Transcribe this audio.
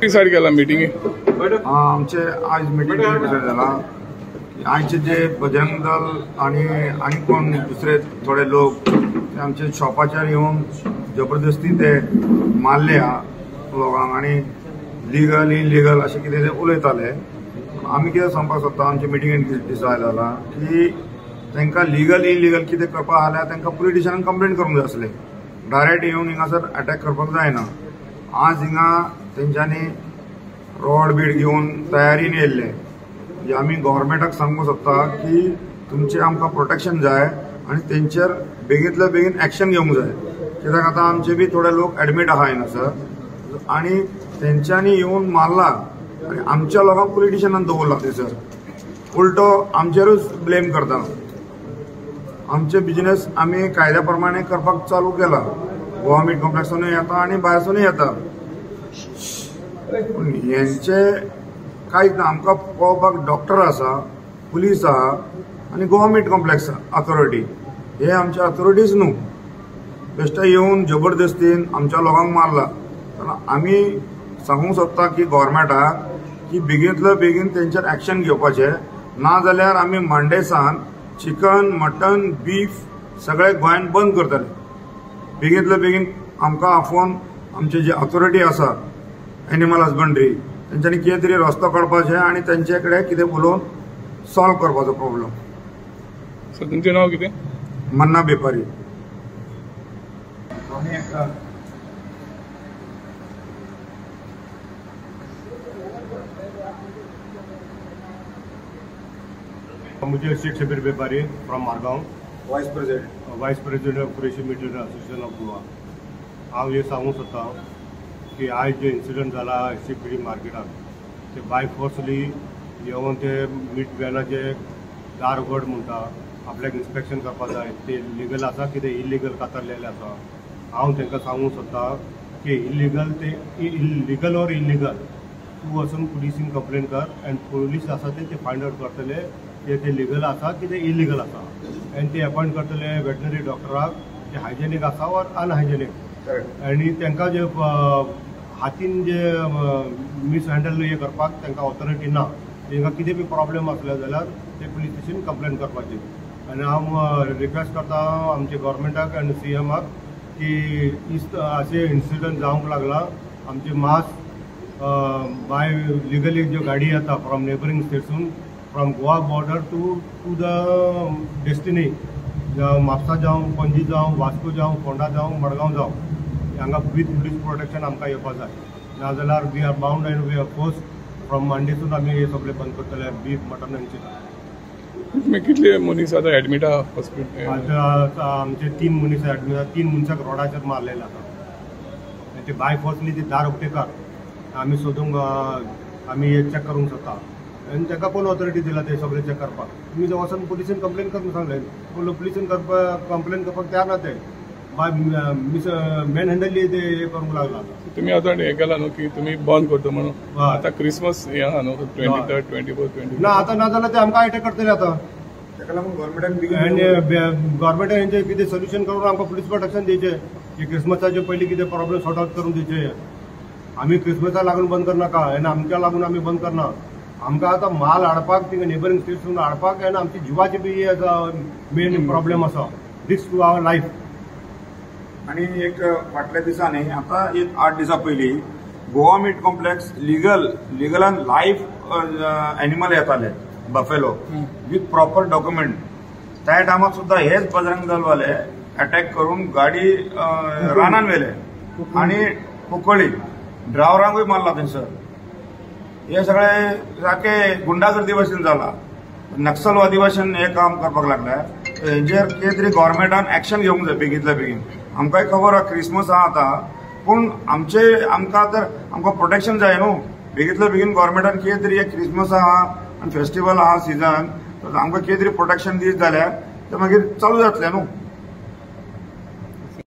Decide केला मिटिंगे. आमचे आज मिटिंग डिसायड जाला आयचे जे बजरंग दल आनी आनी कोण दुसरे थोडे लोक ते आमचे शॉपाचेर येवन जबरदस्ती ते मारले लोकांक आनी लिगल इलिगल अशें कितें ते उलयताले. आमी कितें सांगपाक सोदता, आमचे मिटिंगेन डिसायड जाला की तांकां लिगल इलिगल कितें करपाक जाल्यार तांकां पुलीस स्टेशनान कंप्लेन करूंक जाय आसलें. डायरेक्ट येवन हिंगासर अटॅक करपाक जायना. आज हिंगा तेंच्यांनी रॉड बीड घेवन तयारीन येयल्ले. म्हणजे आमी गव्हर्मेंटाक सांगूंक सोदता की तुमचें आमकां प्रोटेक्शन जाय आनी तेंचेर बेगींतल्या बेगीन एक्शन घेवंक जाय. कित्याक आतां आमचे बी थोडे लोक एडमीट आहा हिंगासर आनी तेंच्यांनी येवन मारला आनी आमच्या लोकांक पुलीस स्टेशनान दवरला थंयसर. उलटो आमचेरूच ब्लेम करता. आमचे बिजनेस आमी कायद्या प्रमाणे करपाक चालू केला. गोवा मीट कॉम्प्लेक्सानूय येता आनी भायरसूनय येता. पूण हेंचे कांयच ना. आमकां पळोवपाक डॉक्टर आसा, पुलीस आहा आनी गोवा मीट कॉम्प्लेक्स अथॉरिटी. हे आमचे अथॉरिटीज न्हू, बेश्टे येवन जबरदस्तीन आमच्या लोकांक मारला. कारण आमी सांगूंक सोदता की गव्हर्मेंटाक की बेगींतल्या बेगीन तेंचेर एक्शन घेवपाचें, ना जाल्यार आमी मांडेसान चिकन मटन बीफ सगळे गोंयान बंद करतले. बेगींतल्या बेगीन आमकां आफोवन आमचे जे अथॉरिटी आसा एनिमल हजबंड्री तेंच्यांनी कितें तरी रस्तो काडपाचें आनी तेंचे कडेन कितें उलोवन सॉल्व करपाचो प्रॉब्लम. सर तुमचें नांव कितें? मन्ना बेपारी. मुझे Sheikh Shabir Bepari from Margao, vice president of Qureshi meat association of Goa. हांव हें सांगूंक सोदता की आयज जे इन्सिडंट जाला एस पी डी मार्केटान ते बाय फोर्सली येवन ते मीट वॅनाचे दार उगड म्हणटा, आपल्याक इन्स्पेक्शन करपाक जाय, ते लिगल आसा कितें इलिगल कातरलेलें आसा. हांव तांकां सांगूंक सोदता की इलिगल ते इलिगल ऑर इलिगल तूं वचून पुलिसीन कंप्लेन कर आनी पुलीस आसा ते फायंड आवट करतले ते ते लिगल आसा कितें इलिगल आसा आनी ते अपॉयंट करतले वेटनरी डॉक्टराक ते हायजेनीक आसा ऑर अनहायजेनीक. आनी तांकां जे हातीन जे मिसहँडल हे करपाक तांकां ऑथॉरिटी ना. तांकां कितें बी प्रॉब्लम आसले जाल्यार ते पुलीस स्टेशन कंप्लेन करपाची. आनी हांव रिक्वेस्ट करता आमच्या गव्हर्मेंटाक आनी सी एमाक की अशें इन्सिडंट जावंक लागला. आमचे मास बाय लिगली ज्यो गाडी येता फ्रॉम नेबरींग स्टेट्सून from Goa border to the destiny, जावं म्हापसा जावं, पणजी जावं, वास्को जावं, फोंडा जावं, मडगांव जावं, हांगा विथ पुलीस प्रोटेक्शन आमकां येवपा जाय. नाजाल्यार we are bound and we are force from मांडेसून आमी हे सगळें बंद करतले बीफ मटन आनी चिकन. कितले मनीस आतां एडमीट आहा हॉस्पिटल? आतां आमचे 3 मनीस एडमीट आहा. 3 मनशाक रोडाचेर मारलेले आसा आनी ते बाय फोर्सली ते दार उक्ते कर आमी सोदूंक आमी हे चॅक करूंक सोदता. आनी ताका कोण ऑथॉरिटी दिला ते सगळें चॅक करपाक? तुमी जर वचून पुलिसीन कंप्लेन करूंक सांगलें, पूण पुलिसीन करपाक कंप्लेन करपाक तयार ना. ते बाय मिस मॅन हँडली ते हे करूंक लागला. तुमी आतां हें केलां न्हू की तुमी बंद करता म्हणून, आतां क्रिसमस हें आहा न्हू 23rd 24th 25th ना आतां ना जाल्यार ते आमकां अटॅक करतले आतां. ताका लागून गव्हर्मेंटान गव्हर्मेंटान हेंचें कितें सोल्युशन करून आमकां पुलीस प्रोटेक्शन दिवचें की क्रिसमसाचे पयलीं कितें प्रॉब्लम सॉर्ट आवट करून दिवचें. आमी क्रिसमसा लागून बंद करनाका आनी आमच्या लागून आमी बंद करना. आमकां आतां माल हाडपाक थिंगा नेबरींग स्टेट्सून हाडपाक आनी आमची जिवाची बी मेन प्रॉब्लम आसा, रिस्क टू our life. आनी एक फाटल्या दिसांनी आतां एक 8 दिसां पयलीं गोवा मीट कॉम्प्लेक्स लिगलान लायव्ह एनिमल येताले बफेलो विथ प्रॉपर डॉक्युमेंट. त्या टायमाक सुद्दां हेच बजरंग दलवाले अटॅक करून गाडी रानान व्हेले आनी कुंकळी ड्रायव्हरांकूय मारला थंयसर. हे सगळे सारके गुंडागर्दी भशेन जाला, नक्सलवादी भशेन हे काम करपाक लागले. हेंचेर कितें तरी गव्हर्मेंटान एक्शन घेवंक जाय बेगींतल्या बेगीन. आमकांय खबर आहा क्रिसमस आहा आतां, पूण आमचे आमकां तर आमकां प्रोटेक्शन जाय न्हू. बेगींतल्या बेगीन गव्हर्मेंटान कितें तरी एक क्रिसमस आहा आनी फेस्टिवल आहा सिजन, आमकां कितें तरी प्रोटेक्शन दीत जाल्यार ते मागीर चालू जातलें न्हू.